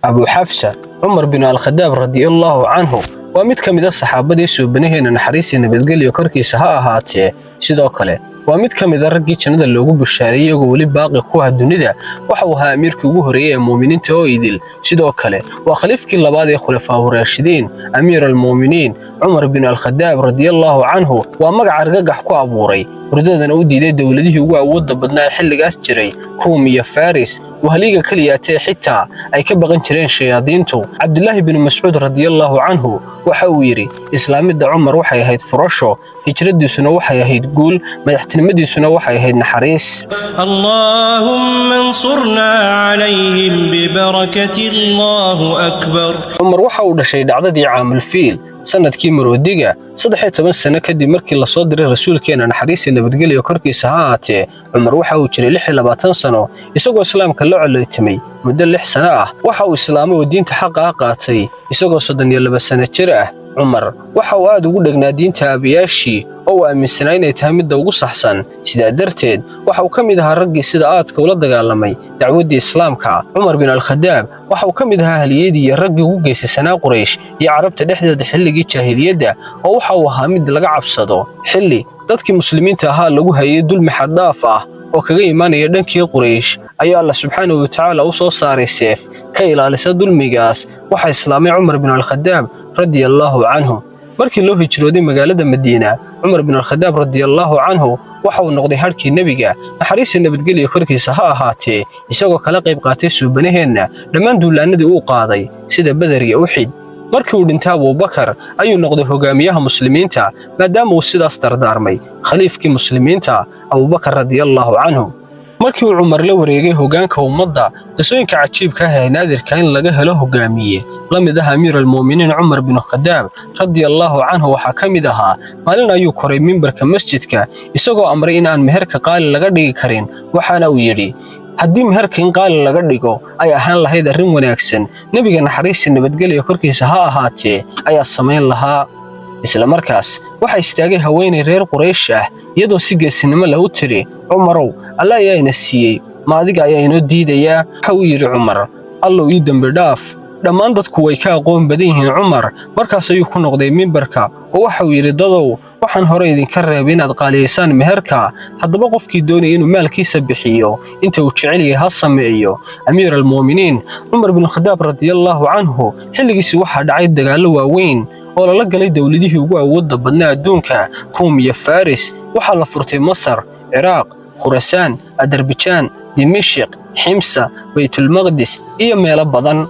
Abu Xafsa Cumar bin Alkhadaab radiallahu canhu waa mid ka mid a saxaabadii suubanaheena, naxariisii nabadgelyo korkiisa ha ahaatee. Sidoo kale waa mid ka mid a raggii jannada loogu bushaareeyey iyagoo weli baaqi ku ah dunida. Waxa uu ahaa amiirkii ugu horreeyey ee muuminiinta oo idil. Sidoo kale waa khaliifkii labaad ee khulafaa raashidiin. Amiir almuuminiin Cumar bin Alkhadaab radiallahu canhu waa magac argagax ku abuuray, hurdadana u diiday dowladihii ugu awoodda badnaa ee xilligaas jiray, Ruum iyo Faris. Wahliga keliyaatee xitaa ay ka baqan jireen shayaadiintu. Cabdulaahi bin Mascuud radiallahu canhu waxa uu yidhi: "Islaamidda Cumar waxay ahayd furasho, hijradiisuna waxay ahayd guul, madaxtinimadiisuna waxay ahayd naxariis." اللهم انصرنا عليهم ببركة الله أكبر. Cumar waxa uu dhashay dhacdadii Caamulfiil, sannadkii maroodiga, 13 sano kadib markii lasoo diray rasuulkeenna, naxariisii nabadgelyo korkiisa ha ahaatee. Cumar waxa uu jiray 26 sano isagoo islaamka la coleytamay muddo 6 sano ah. Waxa uu islaamay oo diinta xaqa ah qaatay isagoo 32 sano jir ah. Cumar waxa uu aad ugu dhegnaa diinta aabayaashii oo uu aaminsanaa inay tahay midda ugu saxsan. Sidaa darteed waxa uu ka mid ahaa raggii sida aadka ula dagaalamay dacwaddii islaamka. Cumar bin Alkhadaab waxa uu ka mid ahaa haliyadii iyo raggii ugu geysasanaa Quraysh iyo Carabta dhexdooda xilligii jaahiliyadda, oo waxa uu ahaa mid laga cabsado. Xilli dadkii muslimiinta ahaa lagu hayay dulmi xaddhaaf ah oo kaga imaanaya dhankii Quraysh, ayaa Alla subxaanahu watacaala u soo saaray seef ka ilaalisa dulmigaas. Waxaa islaamay Cumar bin Alkhadaab radiallahu canhu. Markii loo hijrooday magaalada Madiina, Cumar bin Alkhadaab radiallahu canhu waxa uu noqday hadhkii nebiga, naxariista nabadgelya korkiisa ha ahaatee, isagoo kala qayb qaatay suubanaheenna dhammaan duulaannadii uu qaaday, sida Beder iyo Uxid. Markii uu dhintay Abuubakar ayuu noqday hogaamiyaha muslimiinta, maadaama uu sidaas dardaarmay khaliifkii muslimiinta Abuubakar radiallahu canhu. Markii uu Cumar la wareegay hoggaanka ummadda, qisooyinka cajiibka ah ee naadirka in laga helo hogaamiye la mid ah amiir almu'miniin Cumar bin Khadaab radiallahu canhu waxaa ka mid ahaa: maalin ayuu koray mimbarka masjidka isagoo amray in aan meherka qaali laga dhigi karin. Waxaana uu yidhi: "Haddii meherka in qaali laga dhigo ay ahaan lahayd arrin wanaagsan, nebiga, naxariista nabadgelya korkiisa ha ahaatee, ayaa samayn lahaa." Isla markaas waxaa istaagay haweenay reer Quraysh ah, iyadoo si geesinimo leh u tidhi: "Cumarow, Alle ayaa ina siiyey, ma adiga ayaa inoo diidayaa?" Waxa uu yidhi Cumar: "Allow ii dembi dhaaf, dhammaan dadku way ka aqoon badan yihiin Cumar." Markaas ayuu ku noqday mimbarka oo waxa uu yidhi: "Dadow, waxaan hore idinka reebay inaad qaaliyaysaan meherka. Haddaba qofkii doonaya inuu maalkiisa bixiyo inta uu jecel yahay ha sameeyo." Amiir almu'miniin Cumar bin Khadaab radiallahu canhu xilligiisii waxaa dhacay dagaallo waaweyn oo lala galay dowladihii ugu awoodda badnaa adduunka, Ruum iyo Faris. Waxaa la furtay Masar, Ciraaq, Khurasaan, Adarabijaan, Dimishiq, Ximsa, Baytulmaqdis iyo meelo badan.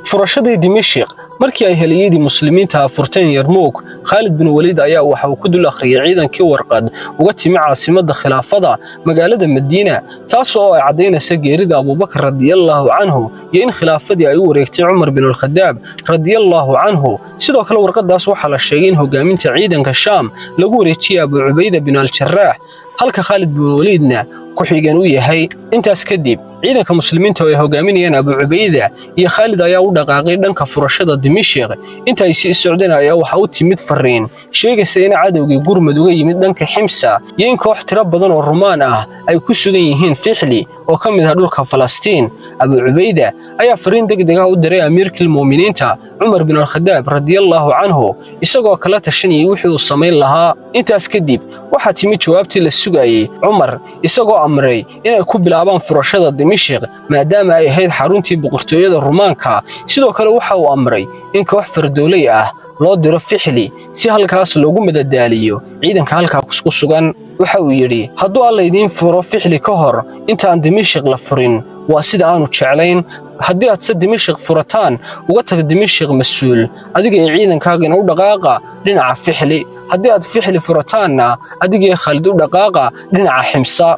Furashadii Dimishiq: markii ay heliyadii muslimiinta furteen Yarmuug, Khaalid bin Waliid ayaa waxa uu ku dul akhriyay ciidankii warqad uga timi caasimadda khilaafada, magaalada Madiina, taas oo ay caddaynaysa geerida Abuubakar radiallahu canhu iyo in khilaafadii ay u wareegtay Cumar bin Alkhadaab radiallahu canhu. Sidoo kale warqadaas waxaa la sheegay in hogaaminta ciidanka Shaam lagu wareejiyey Abu Cubayda bin Aljaraax, halka Khaalid bin Waliidna ku-xigeen u yahay. Intaas kadib ciidanka muslimiinta oo ay hogaaminayaan Abu Cubayda iyo Khaalid ayaa u dhaqaaqay dhanka furashada Dimishiq. Inta ay sii socdeen ayaa waxa u timid fariin sheegaysa in cadowgii gurmad uga yimid dhanka Ximsa iyo in koox tiro badan oo Rumaan ah ay ku sugan yihiin Fixli oo ka mid ah dhulka Falastiin. Abu Cubayda ayaa fariin degdeg ah u diray amiirkii muuminiinta Cumar bin Alkhadaab radiallahu canhu, isagoo kala tashanayay wixii uu samayn lahaa. Intaas kadib waxaa timid jawaabtii la sugayey. Cumar isagoo amray inay ku bilaabaan furashada Dimishiq, maadaama ay ahayd xaruntii boqortooyada Rumaanka. Sidoo kale waxa uu amray in koox fardooley ah loo diro Fixli si halkaas loogu madadaaliyo ciidanka halkaas ku sugan. Waxa uu yidhi: "Hadduu Alla idiin furo Fixli ka hor intaan Dimishiq la furin, waa sida aanu jeclayn. Haddii aad se Dimishiq furataan, uga tag Dimishiq mas-uul, adiga iyo ciidankaagana u dhaqaaqa dhinaca Fixli. Haddii aad Fixli furataanna, adigiyo Khaalid u dhaqaaqa dhinaca Ximsa."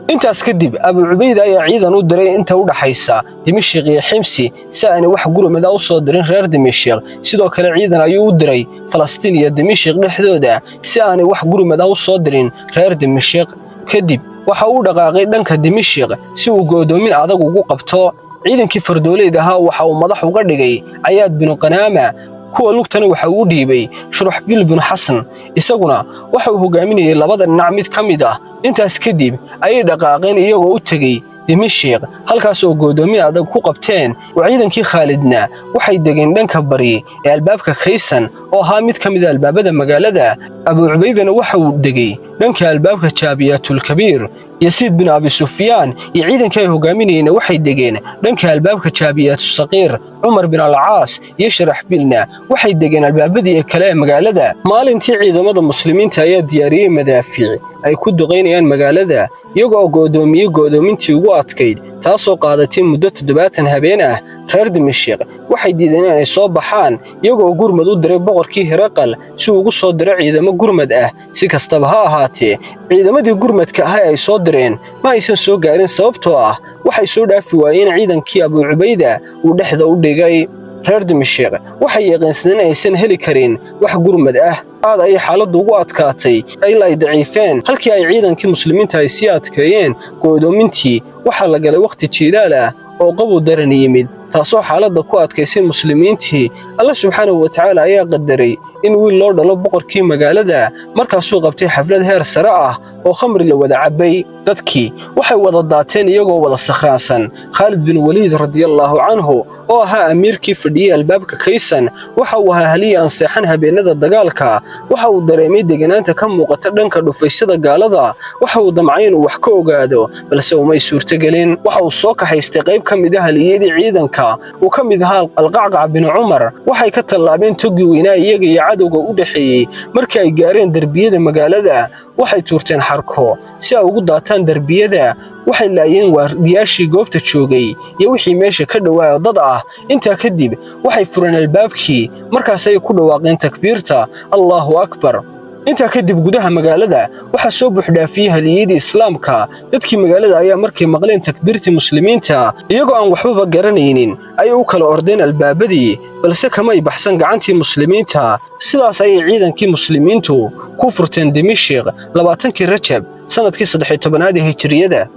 Intaas kadib Abu Cubayda ayaa ciidan u diray inta u dhaxaysa Dimishiq iyo Ximsi si aanay wax gurmad ah u soo dirin reer Dimishiq. Sidoo kale ciidan ayuu u diray Falastiin iyo Dimishiq dhexdooda si aanay wax gurmad ah u soo dirin reer Dimishiq. Kadib waxa uu dhaqaaqay dhanka Dimishiq si uu go'doomin adag ugu qabto. Ciidankii fardooleyda ahaa waxa uu madax uga dhigay Cayaad binu Qanaama, kuwa lugtana waxa uu u dhiibay Shuruxbiil binu Xasan, isaguna waxa uu hogaaminayay labada dhinac mid ka mid ah. Intaas kadib ayay dhaqaaqeen iyagoo u tegey Dimishiq. Dimishiq, halkaas oo go'doomiye adag ku qabteen. Oo ciidankii Khaalidna waxay degeen dhanka bari ee albaabka Kaysan oo ahaa mid ka mid ah albaabada magaalada. Abu Cubaydana waxa uu degay dhanka albaabka Jaabiyaatulkabiir. Yasiid bin Abi Sufyaan iyo ciidankii ay hogaaminayeenna waxay degeen dhanka albaabka Jaabiyaatu Saqiir. Cumar bin Alcaas iyo Sharaxbiilna waxay degeen albaabadii kale ee magaalada. Maalintii ciidamada muslimiinta ayaa diyaariyey madaafiic ay ku duqaynayaan magaalada, iyagoo go'doomiyey go'doomintii ugu adkayd, taasoo qaadatay muddo 70 habeen ah. Reer Dimishiq waxay diideen inay soo baxaan, iyagoo gurmad u diray boqorkii Hiraqal si uu ugu soo diro ciidamo gurmad ah. Si kastaba ha ahaatee, ciidamadii gurmadka ah ee ay soo direen ma aysan soo gaarin, sababtoo ah waxay soo dhaafi waayeen ciidankii Abuu Cubayda uu dhexda u dhigay. Reer Dimishiq waxay yaqiinsadeen in aysan heli karin wax gurmad ah. Aad ayay xaaladdu ugu adkaatay ilaa ay daciifeen, halkii ay ciidankii muslimiinta ay sii adkeeyeen go'doomintii. Waxaa la galay wakhti jiilaal ah oo qabow daran yimid, taasoo xaaladda ku adkaysay muslimiintii. Alla subxaanahu wa tacaala ayaa qadaray in wiil loo dhalo boqorkii magaalada. Markaasuu qabtay xaflad heer sare ah oo khamri la wada cabbay. Dadkii waxay wada daateen iyagoo wada sakhraansan. Khaalid bin Waliid radiallaahu canhu, oo ahaa amiirkii fadhiyey albaabka Kaysan, waxa uu ahaa haliya aan seexan habeenada dagaalka. Waxa uu dareemay deganaanta ka muuqata dhanka dhufaysyada gaalada. Waxa uu damcay inuu wax ka ogaado, balse umay suurtogelin. Waxa uu soo kaxaystay qayb ka mid ah haliyadii ciidanka uu ka mid ahaa Alqacqac bin Cumar. Waxay ka tallaabeen toggii weynaa iyaga iyo cadowga u dhexeeyey. Markii ay gaareen derbiyada magaalada, waxay tuurteen xarko si ay ugu daataan derbiyada. Waxay laayeen waardiyaashii goobta joogay iyo wixii meesha ka dhowaa oo dad ah. Intaa kadib waxay fureen albaabkii. Markaas ay ku dhawaaqeen takbiirta, "Allaahu akbar." Intaa kadib gudaha magaalada waxaa soo buuxdhaafiyey haliyadii islaamka. Dadkii magaalada ayaa markay maqleen takbiirtii muslimiinta, iyagoo aan waxbaba garanaynin, ayay u kala ordeen albaabadii, balse kamay baxsan gacantii muslimiinta. Sidaas ayay ciidankii muslimiintu ku furteen Dimishiq 20-kii Rajab, sannadkii 13aad ee Hijriyada.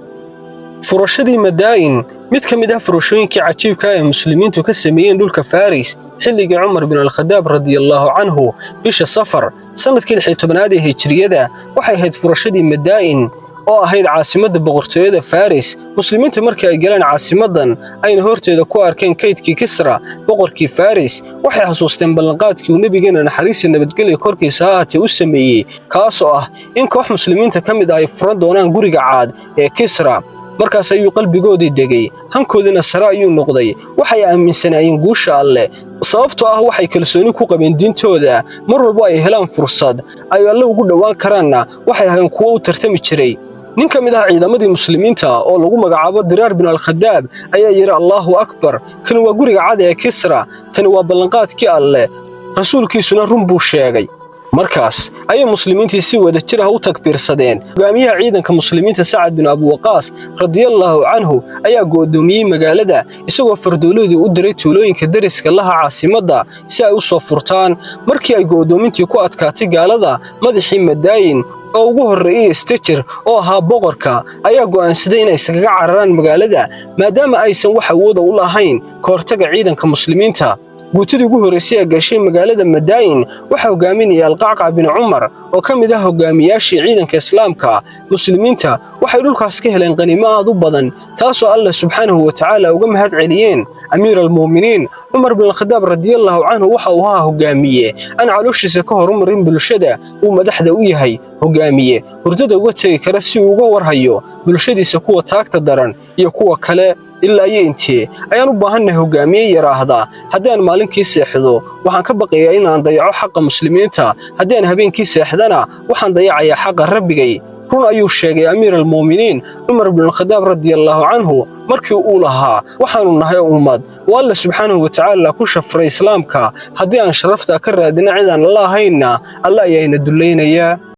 Furashadii Madaa'in. Mid ka mid ah furashooyinkii cajiibka ee muslimiintu ka sameeyeen dhulka Faris xilligii Cumar bin Alkhadaab radiallaahu canhu, bisha Safar, sannadkii 16aad ee Hijriyada, waxay ahayd furashadii Madaa'in oo ahayd caasimadda boqortooyada Faris. Muslimiinta markii ay galeen caasimaddan, ayna horteeda ku arkeen kaydkii Kisra, boqorkii Faris, waxay xasuusteen ballanqaadkii uu nebigeenna, naxariista nabadgelya korkiisa ha ahaatee, u sameeyey, kaasoo ah in koox muslimiinta ka mid ah ay furan doonaan guriga caad ee Kisra. Markaas ayuu qalbigoodii degay, hankoodiina sare ayuu noqday. Waxay aaminsanaayeen guusha Alleh, sababtoo ah waxay kalsooni ku qabeen diintooda. Mar walbo ay helaan fursad ay Alle ugu dhowaan karaanna, waxay ahayn kuwo u tartami jiray. Nin ka mid ah ciidamadii muslimiinta oo lagu magacaabo Diraar bin Alkhadaab ayaa yidhi: "Allaahu akbar, kani waa guriga cad ee Kisra. Tani waa ballanqaadkii Alleh, rasuulkiisuna run buu sheegay." Markaas ayay muslimiintii si wada jir ah u takbiirsadeen. Hogaamiyaha ciidanka muslimiinta Sacad bin Abuwaqaas radiallaahu canhu ayaa go'doomiyey magaalada, isagoo fardooladii u diray tuulooyinka deriska laha caasimadda si ay u soo furtaan. Markii ay go'doomintii ku adkaatay gaalada, madaxii Madaayin oo ugu horreeyey Istejir oo ahaa boqorka ayaa go'aansaday inay iskaga cararaan magaalada, maadaama aysan wax awooda u lahayn ka hortaga ciidanka muslimiinta. Guutadii ugu horraysay ee gashay magaalada Madaa'in waxaa hogaaminaya Alqacqac bin Cumar oo ka mid ah hogaamiyaashii ciidanka islaamka. Muslimiinta waxay dhulkaas ka heleen qaniimo aad u badan, taasoo Allah subxaanahu wa tacaala uga mahad celiyeen. Amiir almu'miniin Cumar bin Alkhadaab radiallaahu canhu waxa uu ahaa hogaamiye aan calooshiisa ka horumarin bulshada uu madaxda u yahay, hogaamiye hurdada uga tegi kara si uu uga warhayo bulshadiisa, kuwa taagta daran iyo kuwa kale. Ilaa iyo intee ayaan u baahannahay hogaamiye yidhaahdaa: "Haddii aan maalinkii seexdo, waxaan ka baqayaa inaan dayaco xaqa muslimiinta; haddii aan habeenkii seexdana, waxaan dayacayaa xaqa Rabbigay"? Run ayuu sheegay amiir almu'miniin Cumar binulkhadaab radiallaahu canhu markii uu lahaa: "Waxaannu nahay ummad oo Alla subxaanahu wa tacaala ku shafray islaamka. Haddii aan sharaftaa ka raadina cid aan alla ahaynna, Alla ayaana dullaynayaa."